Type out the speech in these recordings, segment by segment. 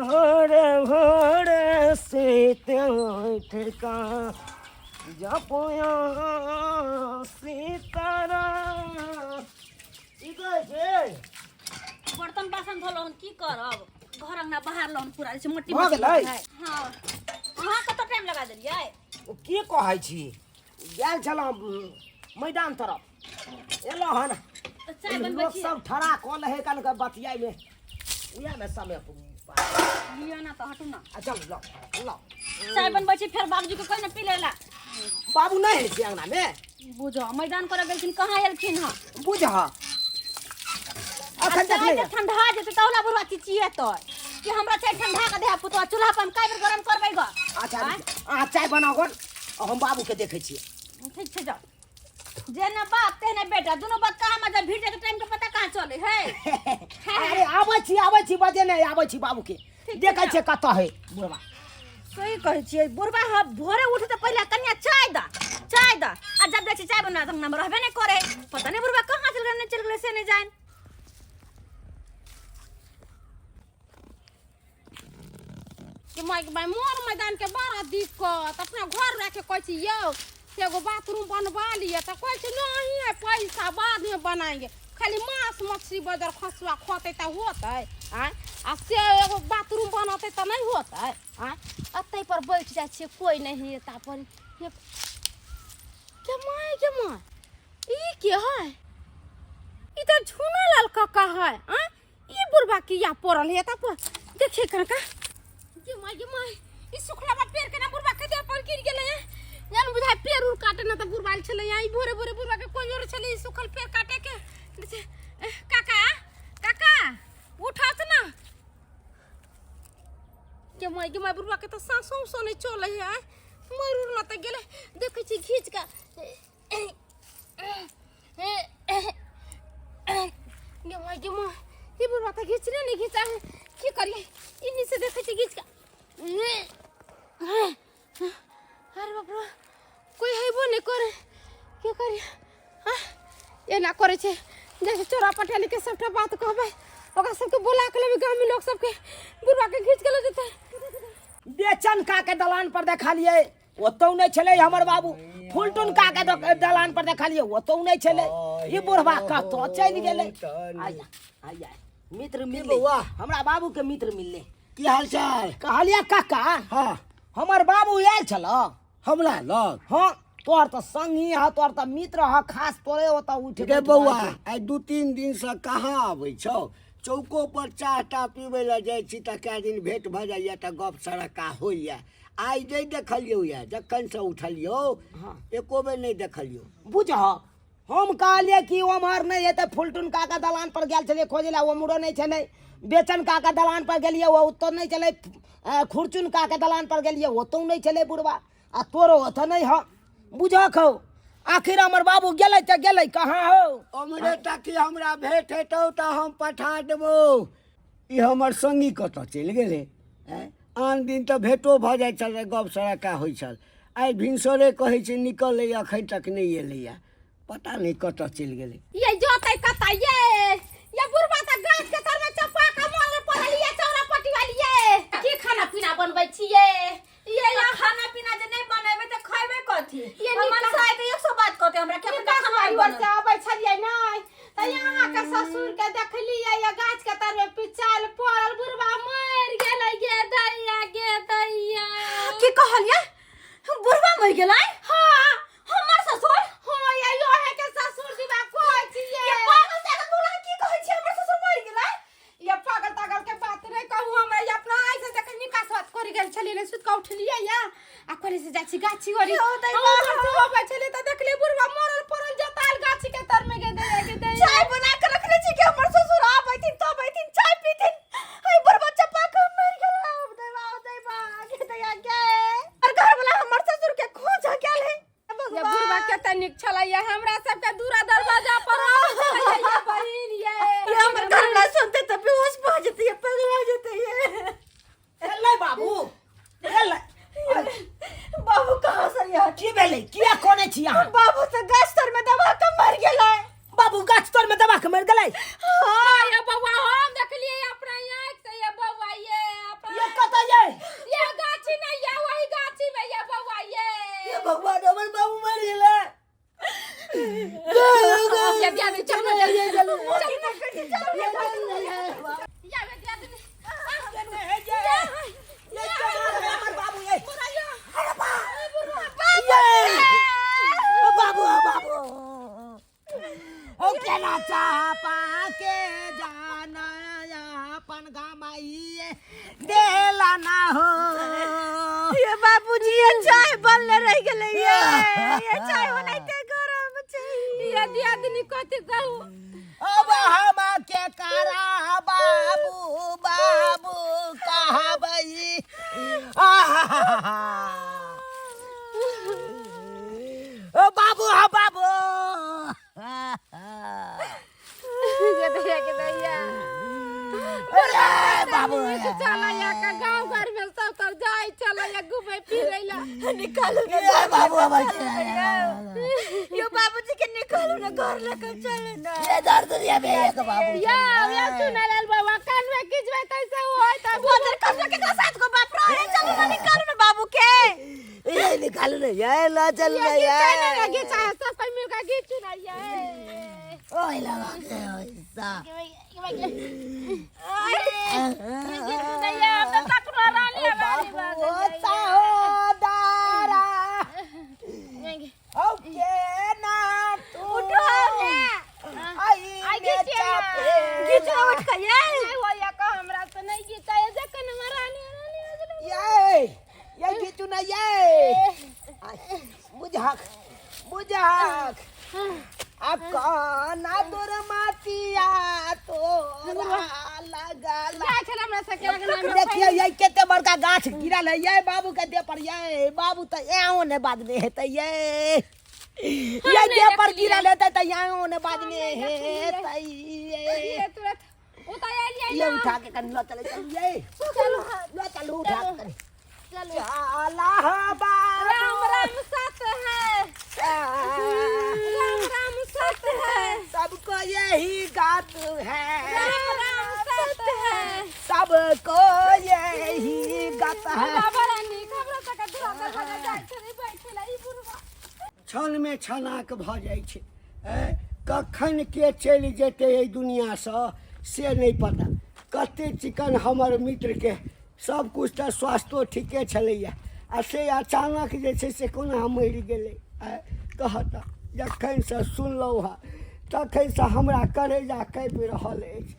भोरे भोरे सीते उठ का जपया सीताराम। की कहै छै? बर्तन बासन धोलहुँ हन, की करब? घर अंगना बहारलहुँ हन पूरा, जे छै मट्टी भऽ मट्टी गेलै? है। हाँ, अहाँ कतऽ टाइम लगा देलियै? ओ की कहै छी, गेल छलहुँ मैदान तरफ, एलहुँ हन। तऽ चाय बनबै लोक छी। सब ठड़ा कऽ लै है कन बतियाइमे, उएहमे समय लिअ ना तऽ, हटू ना। आ चल, लौ लौ। चाय बनबै छी, फेर बाबूजी के कहि ने पी लै ला। बाबू नहि है छै अंगनामे? बुझो, मैदान करऽ गेलखिन, कहाँ एलखिन हँ? बुझ अखन तक चाय नहि जे ठंडा जेतै तहुला बुढ़वा चिचिएतै कि हमरा चाय ठंडा के दे पुतवा, चूल्हा पर हम कै बेर गरम करबै ग? अच्छा, अहाँ चाय बनाउ गन, हम बाबूके देखै छियै। ठीक छै, जाउ। जेना बाप तेहने बेटा, दुनू बात कहाँ मजा भीड़ जाके टाइम के पता कहाँ चले है। अरे आबै छी, आबै छी, बजे नहि आबै छी, बाबूके देखै छियै कतऽ है बुढ़वा। सही कहै छियै, बुढ़बा ह भोरे उठे तऽ पहिले कनिया चाय दा, चाय दा, आ जब जाइ छी चाय बना तऽ अंगना रहबे नहि करे। पता नहि बुढ़बा कहाँ चल गेलै, नहि चल गेलै से नहि जानि। कि माय के मोर मैदान के बड़ा दिक्कत। अपना घर रखे कहै छी यौ से एगो बाथरूम बनवा लिअ, तऽ कहै छै नहीं है पैसा, बाद में बनाएंगे। खाली मांस मछली बजर खसुआ खोतै तऽ होतै? आँय, आ से एगो बाथरूम बनतै तऽ नहि होतै? आँय, अतै पर बैठ जाइ छियै, कोइ नहीं एता पर। ये के my, के my, ई के है? ई तऽ झूना लाल काका है। आँय, ई बुढ़बा किया पड़ल है तब? देखिए काका। गे my, गे my, ई सुखलाबा पेड़ केना बुढ़बा के देह पर गिर गेलै है? जान बुझाय पेड़ उड़ काटे ना तऽ बुढ़बा आयल छलै। ई भोरे भोरे बुढ़बा के कोन जोर छलै ई सुखल पेड़ काटे के? काका, काका, उठत ना। गे my, गे my, बुढ़बा के तऽ साँसो उसो नहि चलै है। मर उर ना तऽ गेलै? देखै छी घीच के। गे my, गे my, ई बुढ़बा तऽ घिचने नहि घिचा है। की करिए? इन्नी से देखै छी घीच के। अरे बाप रे, कोई हेबो नहि करे, की करिए? हाँ, एना करै छै, जैसे चोरा पटेल के सबटा बात कहबै, ओकरा सबके बोला के लेबै, गाँवमे लोक सबके, बुढ़बा के घीच के लऽ जेतै। बेचन का के दलान पर देखलियै, ओतौ नहि छलै हमर बाबू। फुलटुन का के दलान पर देखलियै, ओतौ नहि छलै। ई बुढ़बा कतऽ चलि गेलै? आया आया, मित्र मिलले। बौआ? हमरा बाबू के मित्र मिलले। की हाल चाल? कहलियै काका, हाँ, हमर बाबू आयल छल हमरा लग? हाँ, तोहर तऽ संगी ह, तोहर तऽ मित्र ह खास, तोरे ओतऽ उठ। रे बौआ, आइ 2-3 दिनसँ कहाँ आबै छौ? चौको पर चाह टा पीबै लए जाइ छी तऽ कए दिन भेंट भऽ जाइए तऽ गप सड़क्का होइए। आइ नहि देखलियौ यऽ, जखनसँ उठलियौ एको बेर नहि देखलियौ। बुझ, हम कहलियै कि ओम्हर नहि हेतै, फुलटुन काका दलान पर गेल छलियै खोजै लए, ओम्हरो नहि छलै। बेचन काका दलान पर गेलियै, ओ ओतऽ नहि छलै। खुरचुन काका दलान पर गेलियै, ओतौ नहि छलै बुढ़बा, आ तोरो ओतऽ नहि ह। बुझक हौ, आखिर हमर बाबू गेलै तऽ गेलै कहाँ हौ? ओम्हरे ताकि हमरा भेंट हेतौ तऽ हम पठा देबौ। ई हमर संगी कतऽ चलि गेलै? आँय, आन दिन तऽ भेंटो भऽ जाइ छलै, गप सड़क्का होइ छल। आइ भिनसरे कहै छै निकललै, एखन तक नहि एलैए, पता नहि कतऽ चलि गेलै। ये जोतै कतऽ ये? ये बुढ़बा तऽ गाछ के तर में चपा के मरल पड़ल ये। चौरा पट्टी वाली ये, की खाना पीना बनबै छियै ये? तऽ खाना पीना जे नहि बनेबै तऽ खैबै कथी? ये हमर निका- साय तऽ 100 बात कहतै हमरा कि एखन तक खाना नहि घर बनल। से अबै छलियै नहि तऽ यहाँ के ससुर के देखलियै ये गाछ के तर में पिचाल पड़ल, बुढ़बा मरि गेलै। गे दैया, गे दैया। की कहलियै? बुढ़बा मरि गेलै? हाँ। हमर ससुर? हाँ, ये यो है के ससुर जी बा कहै छियै। ये पागल सागल बोला, की कहै छी, हमर ससुर मरि गेलै? ये पागल तागल के बात नहीं कहू हमरा। ये अपना आइ से जखन निकास बात करी गेल छलियै ने, सुति कऽ उठलियै या आ कहली से जाइ छी गाछी ओरी। यौ दै हम बा। उम्हर से अबै छलियै तऽ देखलियै बुढ़वा मरल पड़ल जताल गाछी के तर में। गे दैया, गे दैया। चाय बना के रखने छी कि हमर ससुर आबैथिन तब अयथिन, चाय पीथिन। हई बुढ़बा चपा के मरि गेलै। अब दैबा, दैबा, गे दैया गे। और घर वाला हमर ससुर के खोज गेल है। ये बुढ़वा कते नीक छलै ये, हमरा सबके दूरा दरवाजा पर आबै छलै ये बहिन ये। ये हमर घर वाला सुनते तऽ बेहोश भऽ जेतै, ये पगला जेतै ये। एलै बाबू, एलै। बाबू कहाँ से ये? की भेलै? किया कोने छी अहाँ? बाबू तऽ गाछ तर में दबा के मर गेलै। बाबू गाछ तर में दबा के मरि गेलै? हाँ ये बौआ, हम देखलियै अपना आँखि से ये बौआ, ये अपना देला ना हो। ये बाबूजी ये चाय बनले रह गेलै ये चाय ओनाहिते गरम छै। ये दियादनी कथी कहू? अब हम के करा बाबू बाबू कहबै। आहा। ओ बाबू, हा बाबू। ये दैया के दैया। अरे बाबू। चलैया का गाँव घर में सब तर जाय चलैया घूमे फिरे ला। निकालू ना। ए बाबू, हमर यो बाबूजी के निकालू ना, घर लेकर चलो ना। ये दर्द दिया बे एक बाबू। या या सुनालाल बाबा कान में खिंचबै तैसे होय त बोतल कसो के साथ को बाप रे, चलो ना, निकालू ना बाबू के। ये निकालू ना, ये ला चल ये ना। घिचै ये ना घिचै, सब कोई मिल के घिचू ना ये। ओए लगा के ओए सा। घिचू ना ये, हम त तकरो रानी बाबू बाबू सहोदरा ओके ना तू उठो। आई आई में घिचिए ना। चापे। घिचो उठ के ये। नहीं होया का हमरा से नहीं घिचै जखन रानी रानी ये ये घिचू ना ये बुझाक बुझाक आ कौना तोर मातिया तोरा लगला। जाय छल हमरा सबके अंगना में। देखिए ये केते बड़का गाछ गिरल है ये बाबू के देह पर। ये बाबू त एओ ने बाजने हेतै ये ये देह पर गिरल हेतै त एओ ने बाजने हेतै ये तुरंत उतर आइलियै। ये उठा के कनि ल चले चल ये चलू। ल चलू उठा के कनि चलू। चला हो बाबू। राम राम सत है, राम राम सत है। सबको यही गात है। राम राम सत है। सबको यही गात है। बाबा रानी हमरा सबके दूरा पर भगा जाइ छलै बैठे ला ई बुढ़वा। क्षणमे छनाक भऽ जाइ छै। कखन के चलि जेतै एहि दुनिआँसँ से नहि पता। कते चिकन हमर मित्रके सब कुछ तऽ स्वास्थ्यो ठीके छलैए आ से अचानक जे छै से कोना मरि गेलै। कह तऽ जखनसँ सुनलहुँ हँ तखनसँ हमरा करेजा काँपि रहल अछि।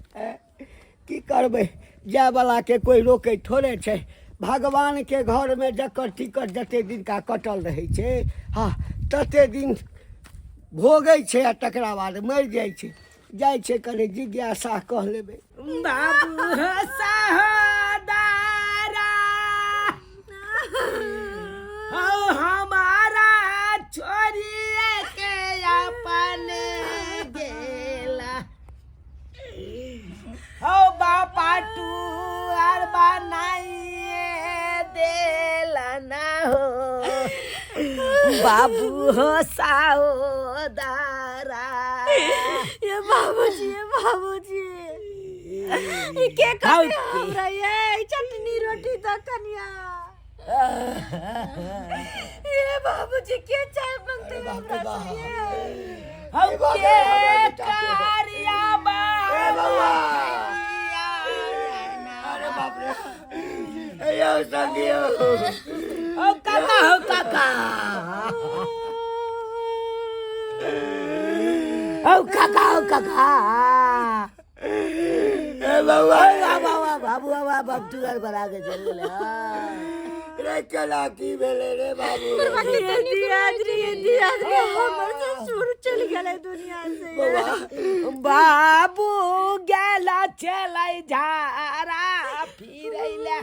की करबै, जायवलाके कोइ रोकै थोड़े छै। भगवानके घरमे जकर टिकट जते दिनका कटल रहै छै, हँ, तते दिन भोगै छै आ तकरा बाद मरि जाइ छै। जाइ छै कनि जिज्ञासा कह लेबै। बाबू सहोदरा हौ हमारा छोड़िए के अपन गेला हौ बापा टूअर बनाइए देला ना हो बाबू हो सहोदरा। ये बाबूजी, ये बाबूजी, ई के हौ कहे की? हमरा ये चटनी रोटी द कनिया। ये बाबूजी के चाय बनते बाप रे हमरा से बाप। ये? हौ ए बाबा, के हमरा बेटा के। कारिया ए बौआ। बाबा। अरे बाप रे, ए यौ संगी यौ। ओ काका हो काका, ओ काका, ओ काका। ए बौआ। बाबा बाबू बाबा बाबू तू घर बना के चल गेलै। रे केना की भेलै रे बाबू? ये दियादरी, ये दियादरी, हमर ससुर चल गेलै दुनिया से। बौआ। बाबू गेला चलै झारा फिरैला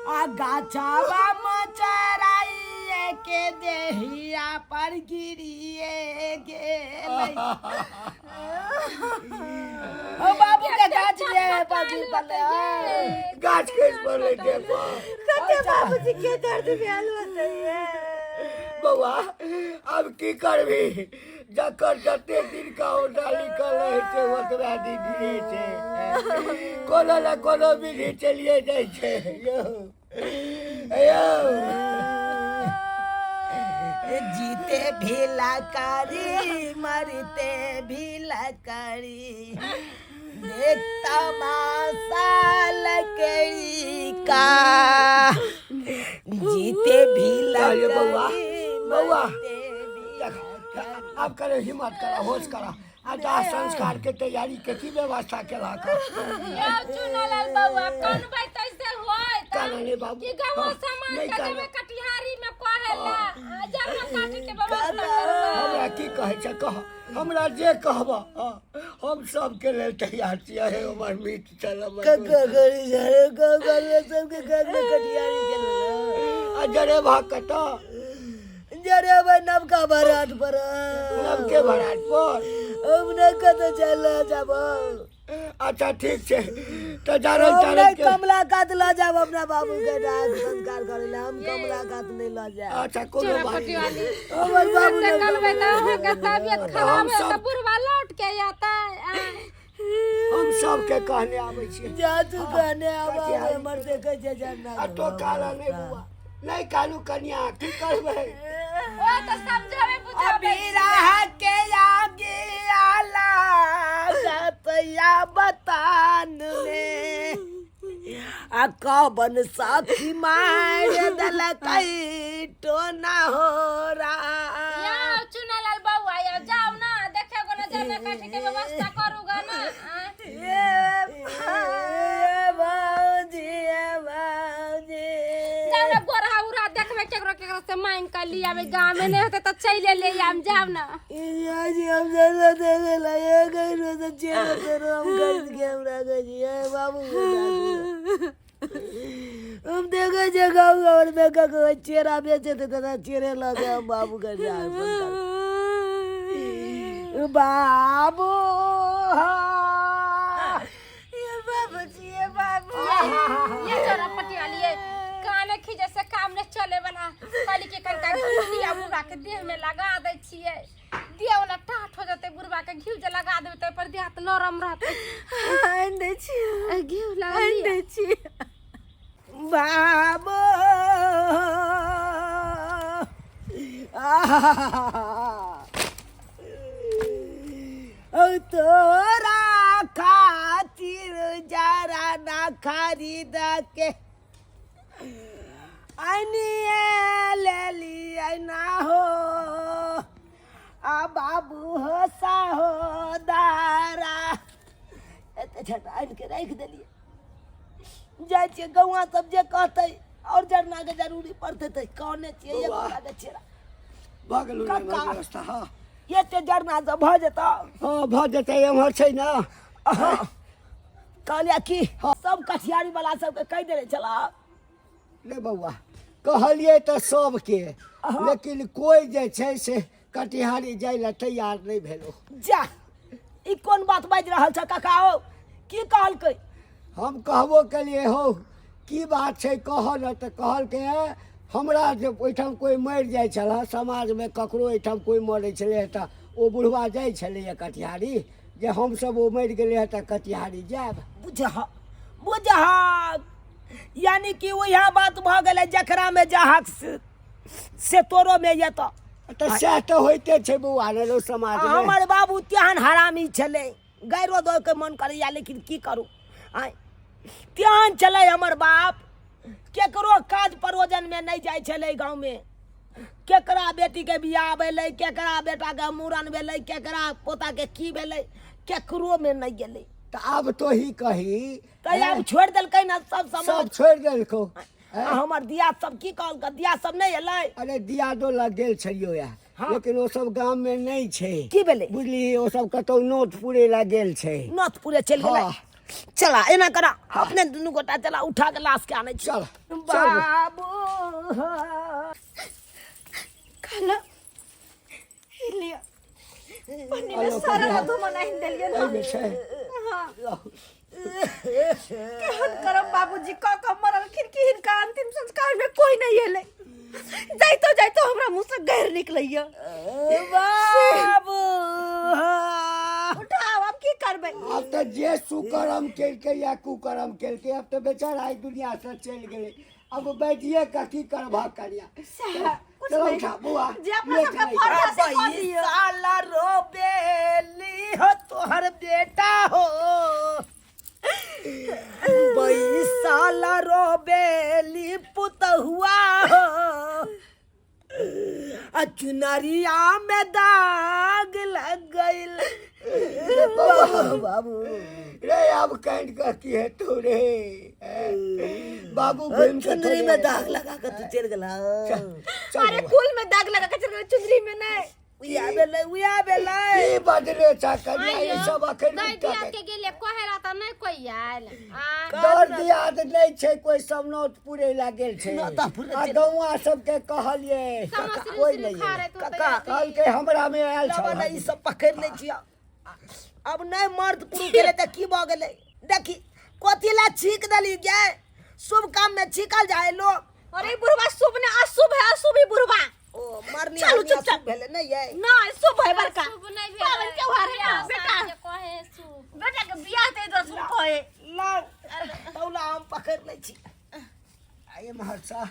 आ गाछवा मचराइए के देहिया पर गिरिए गेलै। ओ बाबू के गाछ ले पर गिर पड़लै। गाछ खसि पड़लै देह पर। कते बाबूजी के दर्द भेल होतै ये? बौआ, आब की करबी, जकर जते दिन का औरदा लिखल रहै छै ओतबा दिन जियै छै। कोनो ने कोनो विधि चलिए जाइ छै। यौ यौ। जीते भी लकारी मरते भी लकारी देख तमाशा लकड़ी का। जीते भी अरे बौआ, लकड़ी बौआ। मरते भी देख, आब करे हिम्मत करा, होश करा। आ दाह संस्कार के तैयारी के की व्यवस्था केलक? यौ चुनलाल बौआ, कनबै तैसे होय कानऽ नहि बाबू। कि गाँव हाँ, समाज नहि के कानऽ। जेबै कटिहारी में कहे ला आ जरना काटी के व्यवस्था करबै। हमरा की कहै छै कह, हमरा जे कहब, हाँ, हम सबके लेल तैयार छियै। हे हमर मीत चल हमर कक्का करी जाए गाँव सबके घर में कटियारी गेल। आ जरेबा कतऽ? जरे भाई नवका भराट पर। नवके भराट पर हम नहीं कतौ चल जाब। अच्छा ठीक छै, तऽ जारल हम तारल नहीं के कमला कात लऽ जाब अपना बाबू के दाह संस्कार करे ला, हम कमला कात नहीं लऽ जाब। अच्छा कोनो बात चोरा नहि। हमर बाबू से नहीं कनबै तऽ अहाँके तबियत खराब हम है तऽ सब- बुढ़वा लौट के अयतै। हम सबके कहने आबै छियै। जा तू कहने आब। कटिहारी। हमर देखै छै जरना। आ तो काला नहि बुआ, नहि कानू कनिया, की करबै? ओ तऽ समझाबै बुझाबै। अभी के आगे आला सतया बतान में आ कबन साथी मार देलकै टोना हो रा। यौ चुनालाल बौआ, यौ जाउ ना देखे गो ना, जरना काटी के व्यवस्था करू ग ना। ए भौजी, ए भौजी। जाउ ना गोरहा उरहा देखबै, केकरो केकरो से मांगि कऽ लियाबै, गाँव में नहि होतै तऽ चलि ले आम, जाउ ना। जी हम जरना देखे ला एक रोज चेहरा तेरो हम खरीद के हमरा कहै छी। ए बाबू, हम देखे छियै गाँव घर में ककरो चेहरा बेचे तऽ चेहरे लऽ के हम बाबू के बाबू। ये बाबूजी, ये बाबू। ये जरा पटियाली काने खींचे से काम नहीं चले वाला। कहली कि कनिका घी लिया, बुढ़वा के देह में लगा दै छियै, देह वाला टाट हो जेतै। बुढ़वा के घी जे लगा देबै तऽ पर देह हाथ नरम रहतै। आनि दै छी। घी लगा आनि लिअ। दै छी। बाबू आहा, तोरा खातिर जरा ना खरीद के अनिए ले लियै ना हो आ बाबू हो साहो दारा। एते झट आनि के राखि देलियै, जाइ छियै गौआ सब जे कहतै और जरना के जरूरी पड़तै तऽ कहने छियै एक बौआ। गोटा के चेरा। भऽ गेलौ ने? कक्का। एम्हर व्यवस्था? हँ। एते जरना सब भऽ जेतौ? हँ, भऽ जेतै, एम्हर छै ने। कहलियै कि सब कठियारी वाला सबके कहि देने छला? नहि बौआ, कहलियै तऽ सबके, लेकिन कोइ जे छै से कटिहारी जाइ लए तैयार नहि भेलो। जा, ई कोन बात बाजि रहल छ काका? हो, की कहलकै? हम कहबो केलियै, हौ की बात छै, कहऽ ने, तऽ कहलकै हमरा जे ओहिठाम कोइ मरि जाइ छल, समाजमे ककरो एहिठाम कोइ मरै छलै तऽ ओ बुढ़वा जाइ छलैए कटिहारी, जे हमसब ओ मरि गेलै हँ तऽ कटिहारी जायब। बुझह बुझह, यानी कि वएह बात भऽ गेलै, जकरामे जहक से तोरो मे एतऽ। तऽ सएह तऽ होइते छै बौआ ने रौ समाजमे। हमर बाबू तेहन हरामी छलै, गाइरो दऽ के मन करैया, लेकिन की करू आँय, तेहन छलै हमर बाप, केकरो काज परोजनमे नहि जाइ छलै। गाँवमे केकरा बेटीके बियाह भेलै, केकरा बेटाके मूड़न भेलै, केकरा पोताके की भेलै, केकरोमे नहि गेलै। तऽ आब तोही कही। तऽ आब छोड़ि देलकै ने सब सब समाज? छोड़ि देलकौ। आ हमर दिया सब की कहलकै? दिया सब नहि एलै? अरे दियादो लग गेल छलियौ या, हाँ। लेकिन ओ सब गाम में नहि छै। की भेलै? बुझली, ओ सब कतौ नोत पुरे ला गेल छै। नोत पूरे चलि गेलै? हाँ। चला, एना करा, अपने दुनू गोटा चला, उठा के लाश के आनै छी। चल चल। बाबू। खाना ई लिअ, पन्नी में सारा राधो मनाइन देलियै ने। एहिमे छै? हाँ। केहन करम बाबूजी कऽ कऽ मरलखिन कि हिनका अंतिम संस्कार में कोई नहीं एलै। जाइतो जाइतो हमरा मुँह से गैर निकलैया। बाबू। उठाओ, आब की करबै? आब तऽ जे सुकरम केलकै या कुकरम केलकै, आब तऽ बेचारा एहि दुनिया से चलि गेलै, अब बैठिए के की करबह करिया? सएह, कुछ चलो नहीं। उठा बुआ। जे अपना लेट सबके नहीं। फर्ज है से कऽ दियौ। साला रोबेली हो तोहर बेटा हो, बैसाला रोबेली पुतहुआ हो, आ चुनरिया में दाग लग गइल। बाबू बाबू रे आब काटि कऽ की हेतौ रे बाबू घुमि कऽ चुनरी में दाग लगा के तू चलि गेला चल अरे कुल में दाग लगा के चल गेलै चुनरी में नहीं उया भेलै उया भेलै की बदले छा कन्या ई सब अखन दै उठा दिया के के गेले कहेला त नहि कोई आयल आ दर दियाद नहि छै कोई सब नौत पुरे ला गेल छै नौत पुरै आ गौआ सबके कहलियै समोसरी कोई उसरी नहि खा एलै। रहे तो काका, कहलकै हमरा मे आयल लबा छल ने ई सब पकड़ि लै छियै अब नहि मर्द पुरुष गेलै तऽ की भऽ गेलै देखी कथी ला छीक देली गे शुभ काम में छीकल जाए लोग अरे ई बुढ़वा शुभ ने अशुभ है अशुभ ही बुढ़वा ओ मरनी चलू, आदमी चुपचाप। अशुभ भेलै नहि ये नहीं शुभ है बड़का शुभ नहि भेलै पावन त्योहार है ना बेटा कहे शुभ बेटा के बियाह दे दो शुभ कहे लाउ तौला हम पकड़ि लै छी आइ महर्षा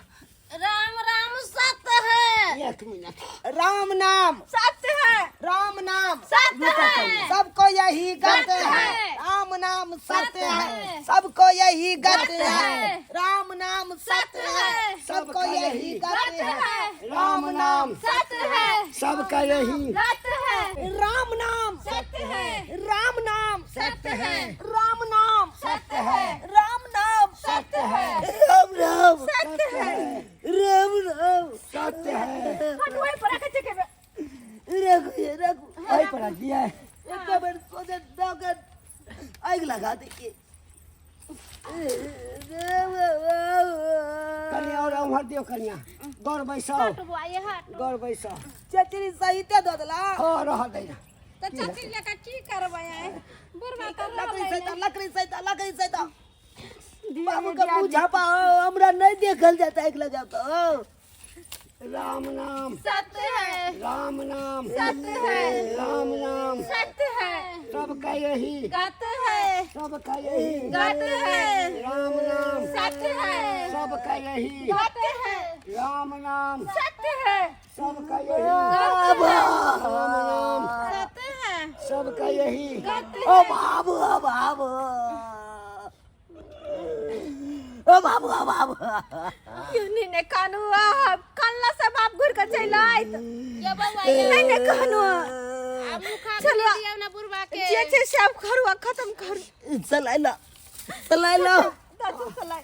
राम राम सत्य है एक मिनट राम नाम सत्य है राम नाम सत्य है सबको यही गत सत्य है है। राम नाम सत्य है है। सबको यही गत सत्य है है। राम नाम सत्य है है। सबको यही गत सत्य है है। राम नाम सत्य है सबका यही सत्य है राम नाम सत्य है राम नाम सत्य है राम नाम सत्य है राम नाम सत्य है राम राम सत्य है राम राम सत्य है हट वही पर रखे के रघु ये रघु एहि पर दिया एक बेर सोचे दगन आग लगा देखिए कनिया और उम्हर दियो कनिया गौर बैसाओ हट बुआ ये हट गौर बैसाओ चचरी सहिते दऽ देला हाँ रह दे ना त चची लेका की करबै आइ बुढ़वा त लकड़ी रहलै सहिता लकड़ी सहिता लकड़ी सहिता बाबू के बुझा पाओ हमरा नहीं देखल जाता एक लगा तो राम नाम सत्य है राम नाम सत्य है राम नाम सत्य है सबका यही गत है सबका यही गत है राम नाम सत्य है सबका यही गत है राम नाम सत्य है सबका यही राम नाम सत्य है सबका यही गत ओ बाबू ओ बाबू ओ बाबू ओ बाबू क्यों नहीं ने कानू कानला से बाप घुर के चल आइत ये बउआ ये नहीं ने कानू आ मुखा चलो। दियौ ना बुढ़वा के जे छै सब करू आ खत्म करू चलाय ला चलाय ला दादू चलाय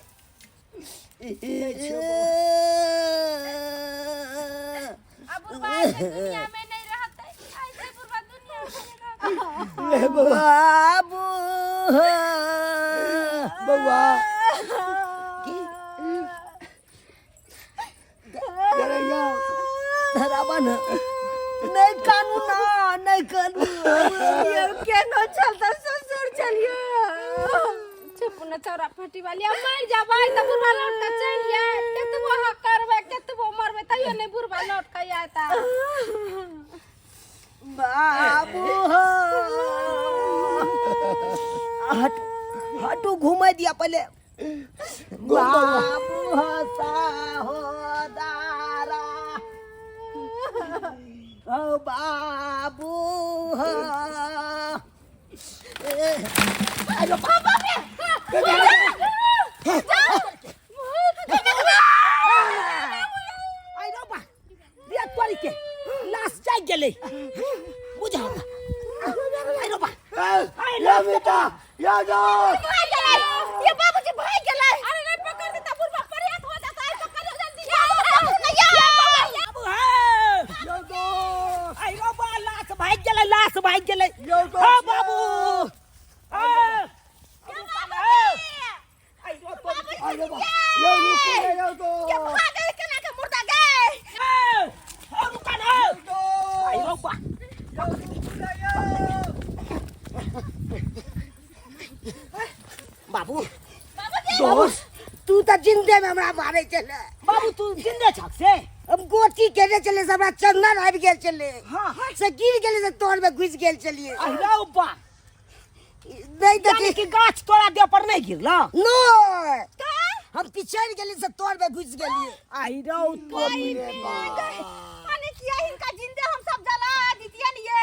आ बुढ़वा ऐसे दुनिया में नहीं रहते ऐसे बुढ़वा दुनिया में नहीं रहते ले बउआ बाबू बउआ डरैया धराबा न नहीं कानू ना नहीं कानू ये केनो चलता ससुर चलिए चुप न चौरा फटी वाली अब मर जाबै त बुढ़वा लौट के चलि आयत केतबो अहाँ करबै केतबो मरबै तैयो नहि बुढ़वा लौट के आयत बाबू हो हट हटू घुमा दिया पहले बाबू हो साहोदारा ओ बाबू हो अरे बाबा रे अरे बा बिया तोरी के लाश जाग गेलै बुझा अरे बा या बेटा या जा भाग गेलै ये बाबूजी भाग गेलै अरे नहीं पकड़ देता बुढ़वा परियात हो जाता है पकड़ो जल्दी बाबू हे या दो अरे बा लाश भाग गेलै लाश भाग गेलै यौ ओ बाबू ए अरे बा यौ रुकू रे यौ दो के भाग गेलै केना के मुर्दा गे दो यौ रुकू रे यौ बाबू दोस्त तू तऽ जिंदे में हमरा मारे छले बाबू तू जिंदे छक से हम गोटी केने छले से हमरा चंदन आबि गेल छले हाँ से गिर गेलै से तोर में घुसि गेल छलियै अरे बा नहीं यानी देखी कि गाछ तोरा देह पर नहीं गिरला नो हम पिछड़ गेली से तोर में घुसि गेलियै आई रौ तोरी रे बा अने किया हिनका जिंदे हम सब जला दितियन ये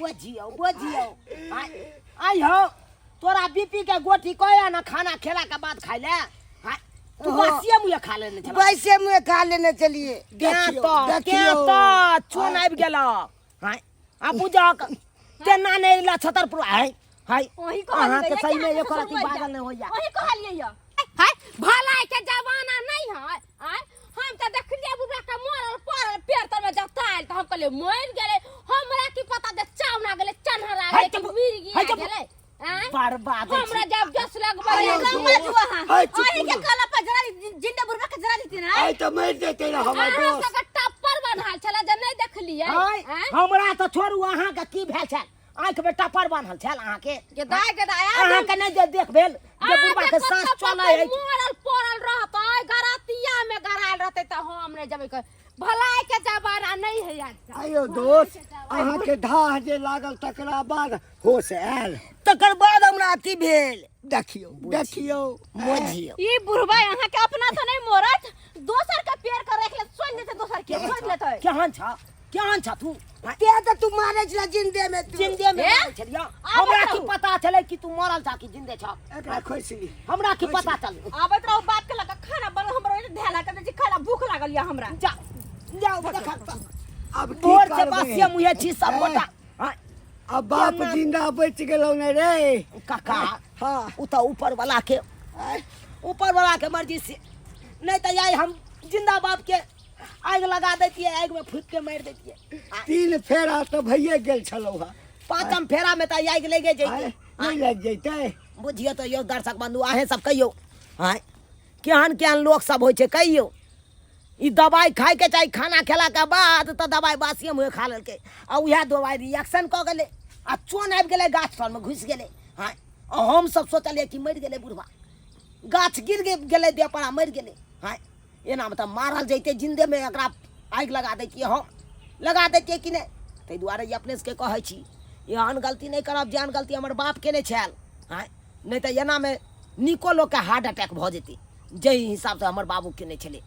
बुझियौ बुझियौ आई हो तोरा बीपी के गोटी कया ना खाना खेला के बाद खाइ ले हाँ, तू हाँ। बासिए मुँहे खा लेने छला वैसे मुँह खा लेने चलिए तें देखियौ, तो तें देखियौ। तो चोन आबि गेल हाँ आ बुझक तेना नहि लछतरपुर हाय हाय। वही कहलियै अहाँके कि सही में अहाँके एको ससुर रति मरि बाजल जायत। नहि होइया। वही कहलियै यऽ। हाय, भलाई के जमाना नहीं है। आय हम तो देखलिए बुढ़ा के मरल पड़ल पेड़ तर में जतायल, तो हम कहलिए मर गेले। हमरा की पता जे चावना गेले, चन्हरा हाय गेले कि चुप, मिर हाय गया चुप। गेले। आय बर्बाद हमरा छी। जब जस लगबे अरे आयो कम दोस्त। बाजू अहाँ। हाय चुप अहीं के बोलो। कहला पर जरा जिंदा बुढ़वा के जरा देती ना। आइ तऽ मरि जेतै रे हमर अहाँ दोस्त। सबके टप्पर बन्हाल छलै जे नहि देखलियै। हाय आँय? हमरा तऽ छोड़ू, अहाँके की भेल छल? आँखि में टप्पर बान्हल छल अहाँके? गे दाय, गे दाय, आब अहाँके नहि जे देख भेल जे बुढ़बा के साँस चलै है? मरल पड़ल रहतै, गरतिया में गरायल रहतै तऽ हम नहि जेबै। भलाई के जमाना नहीं है आज। आयो दोस्त, अहाँके धाह जे लागल तकरा बाद होश आयल? तकर बाद हमरा अथी भेल। देखियौ देखियौ। बुझियौ ई बुढ़वा अहाँ के अपना तो नहीं मोरत, दोसर के पेड़ के रख ले, सोच लेते, दोसर के सोच लेते। केहन छ, केहन छ तू? ते तऽ तू मारै छला जिंदे में तू। जिंदे में ए? मारै छलियै। आबैत हमरा की रहू। पता छलै कि तू मरल छ कि जिंदे छ? एकरा खोसि ली। हमरा की पता चल? आबैत रहू बाप के लगा खाना बनल, हमरो ध्यान लागल जे खाना, भूख लागल या हमरा। जा जाओ देखा आब की भोर से करबै? बासिया मुहे छी सब गोटा। हाँ, अब बाप जिंदा बचि गेलौ ने रे काका। हाँ। उ तऽ ऊपर वाला के, ऊपर वाला के मर्जी से, नहीं तऽ यार हम जिंदा बाप के आगि लगा दैतियै, आगि में फूक के मारि दैतियै। 3 फेरा तऽ भइए गेल छलौ हँ। पाँचम फेरा में तऽ आगि लागि जैतै। आँय, नहि लागि जैतै? बुझियौ तऽ यौ दर्शक बंधु, अहें सब कहियौ, आँय, केहन केहन लोक सब होइ छै कहियौ। ई दवाइ खाइके चाही खाना खेलाके बाद, तऽ दवाइ बासिए मुँहे खा लेलकै आ उएह दवाइ रिएक्शन कऽ गेलै आ चोन आबि गेलै, गाछ तरमे घुसि गेलै। आँय, आ हमसब सोचलियै कि मरि गेलै बुढ़बा, गाछ गिर गेलै देह पर आ मरि गेलै। आँय, एनामे तऽ मारल जैतै जिंदेमे, एकरा आगि लगा दैतियै, हम लगा दैतियै कि नहि? ताहि दुआरे ई अपने सबके कहै छी, एहन गलती नहि करब जेहन गलती हमर बाप केने छल। आँय, नहि तऽ एनामे नीको लोकके हार्ट अटैक भऽ जेतै, जाहि हिसाबसँ हमर बाबू केने छलै।